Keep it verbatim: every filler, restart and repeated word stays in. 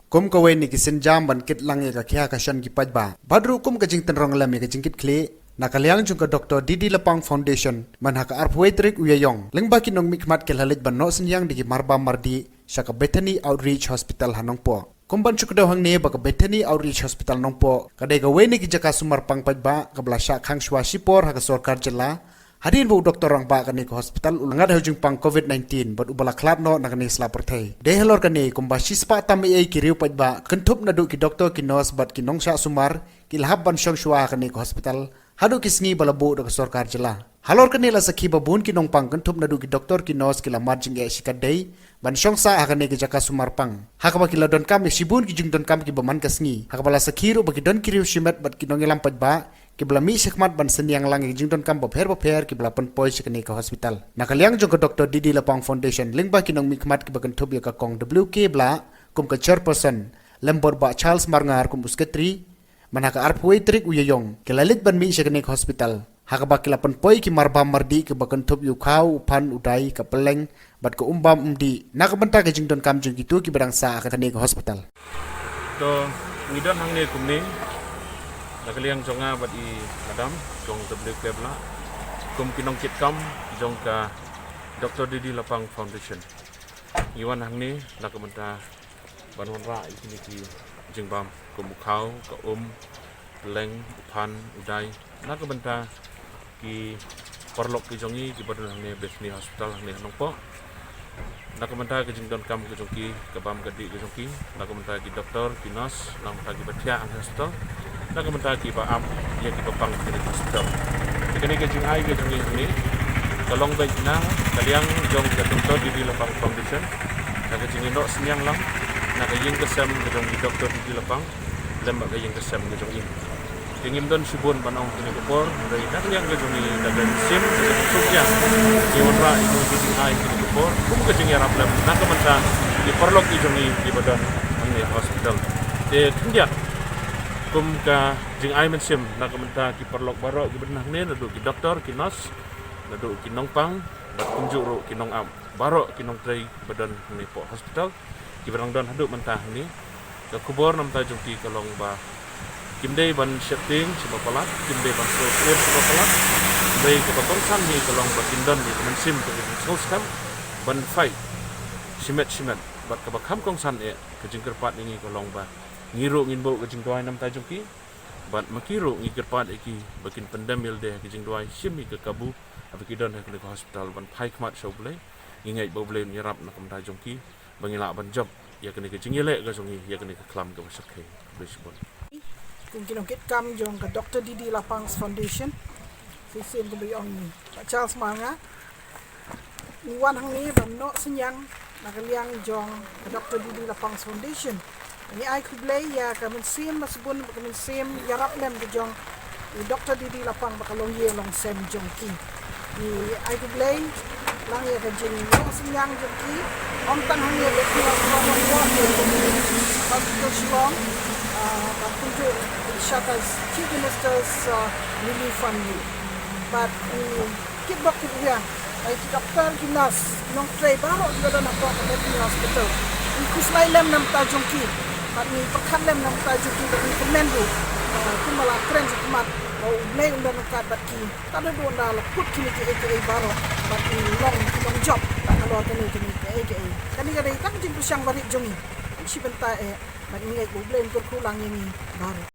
Kum kawei na ki sienjam ban kit lang ïa ka khia ka shan ki paidbah bad ruh kum ka jingtynrong lem ïa ka jingkitkhlieh, na ka liang jong ka Doctor D D Lapang Foundation, man ha ka arphew tarik u Ïaïong, lyngba ki nongmihkhmat ki la leit ban noh synñiang da ki marbam mardih sha ka Bethany Outreach Hospital ha Nongpoh. Kum ban shu kdew hangne ba ka Bethany Outreach Hospital Nongpoh ka dei kawei na ki jaka sumar pang paidbah kaba la shah khang shuwa shipor ha ka sorkar jylla, hadien ba u doktor rangbah kane ka hospital u la ngat ha u jingpang covid nineteen bad uba la khlad noh na kane ka sla pyrthei. Dei halor kane kumba shispah tam eiei ki riew paidbah kynthup naduh ki doktor, ki nurse bad ki nongshah sumar ki la hap ban shong shuwa ha kane ka hospital haduh ki sngi ba la buh da ka sorkar jylla. Halor kane la sakhi ba bun ki nongpang kynthup naduh ki doktor, ki nurse ki la mad jingeh shikatdei ban shong sah ha kane ka jaka sumar pang, ha kaba ki la donkam ïa shibun ki jingdonkam kiba man ka sngi, ha kaba la sakhi ruh ba ki don ki riew shimet bad ki nongïalam paidbah kiba la mih shakhmat ban synñiang lang ïa ki jingdonkam bapher bapher kiba la pynpoi sha kane ka hospital. Na ka liang jong ka Doctor D D Lapang Foundation, lyngba ki nongmihkhmat kiba kynthup ïa ka Kong W K Blah kum ka chairperson, lem bad Bah Charles Marngar kum u secretary, man ha ka arphew tarik u Ïaïong ki la leit ban mih sha kane ka hospital, ha kaba ki la pynpoi ki marbam mardih kiba kynthup ïa u khaw, u phan, u dai, ka pylleng bad ka umbam umdih na ka bynta ka jingdonkam jong kito kiba dang sah ha kane ka hospital. To, ngi don hangne kumne na ka liang jong nga bad i madam Kong W K Blah kum ki nongkitkam jong ka Doctor D D Lapang Foundation. Ngi wan hangne na ka bynta ban wanrah ïa kine ki jingbam kum u khaw, ka um, pylleng, u phan, u dai, na ka bynta ki paralok ki jong ngi kiba don hangne Bethany Hospital hangne ha Nongpoh, na ka bynta ka jingdonkam ka jong ki, ka bam ka dih ka jong ki, na ka bynta ki doktor, ki nurse, na ka bynta kiba thiah hangne ha hospital, na ka bynta kiba ap ïa kiba pang ha kane ka hospital. Te kane ka jingai ka jong ngi hangne ka long beit na ka liang jong ka Doctor D D Lapang Foundation, na ka jingïaroh synñiang lang na ka ïing ka sem ka jong i Doctor D D Lapang lem bad ka ïing ka sem ka jong i. Te ngim don shibun ban ong ha kane ka por, hynrei na ka liang ka jong ngi, na ka mynsiem, na ka jingshukriya, ngi wanrah ïa kane ka jingai ha kane ka por kum ka jingïarap lem na ka bynta ki paralok ki jong ngi kiba don hangne ha hospital. Te khyndiat kum ka jingai mynsiem na ka bynta ki paralok baroh kiba don hangne, naduh ki doktor, ki nurse, naduh ki nongpang bad kumjuh ruh ki nongap, baroh ki nongtrei ba don hangne hapoh hospital kiba dang don haduh mynta hangne. Ka khubor na ka bynta jong ki ka long ba kim dei ban sheptieng shaba palat, kim dei ban sngewsynei shaba palat. Hynrei kaba kongsan hi ka long ba kin don ïa ka mynsiem ka jingsngewskhem ban fight shimet shimet. Bad kaba kham kongsan eh, ka jingkyrpad ïa ngi ka long ba ngi ruh ngin buh ka jingduwai na ka bynta jong ki, bad ma ki ruh ngi kyrpad ïa ki ba kin pyndem ïalade ha ka jingduwai shim ïa ka kabu haba ki don ha kane ka hospital ban phai khmat sha U Blei. Ngi ngeit ba U Blei un ïarap na ka bynta jong ki ba ngi lah ban jop ïa kane ka jingïaleh ka jong ngi, ïa kane ka khlam kaba shyrkhei. Khublei shibun. Kum ki nongkitkam jong ka Doctor D D Lapang's Foundation, shisien kumba ong Bah Charles Marngar, ngi wan hangne ban noh synñiang na ka liang jong ka Doctor D D Lapang's Foundation. Ngi ai khublei ïa ka mynsiem ba shibun, ka mynsiem ïarap lem ka jong i Doctor D D Lapang ba ka long ïing long sem jong ki. Ngi ai khublei lang ïa ka jingnoh synñiang jong ki. Ym tang hangne, bad ki la hospital Shillong, ah, bad kumjuh sha ka Chief Minister's, ah, Relief Fund. Bad, mm, kitbok kitbiang ïa ki doktor, ki nurse, ki nongtrei baroh kiba don hapoh ka Bethany Hospital. Ngi khuslai lem na ka bynta jong ki bad ngi pyrkhat lem na ka bynta jong ki bad ngi kmen ruh, ah, kumba la kren shakhmat, ba U Blei un don ryngkat bad ki. Tad haduh ynda la kut kine kiei kiei baroh bad ngi long ki nongjop halor kane kine kiei kiei. Kane ka dei tang ka jingpyrshang barit jong ngi. Shi bynta eh, bad ngi ngeit ba U Blei un kyrkhu lang ïa ngi baroh.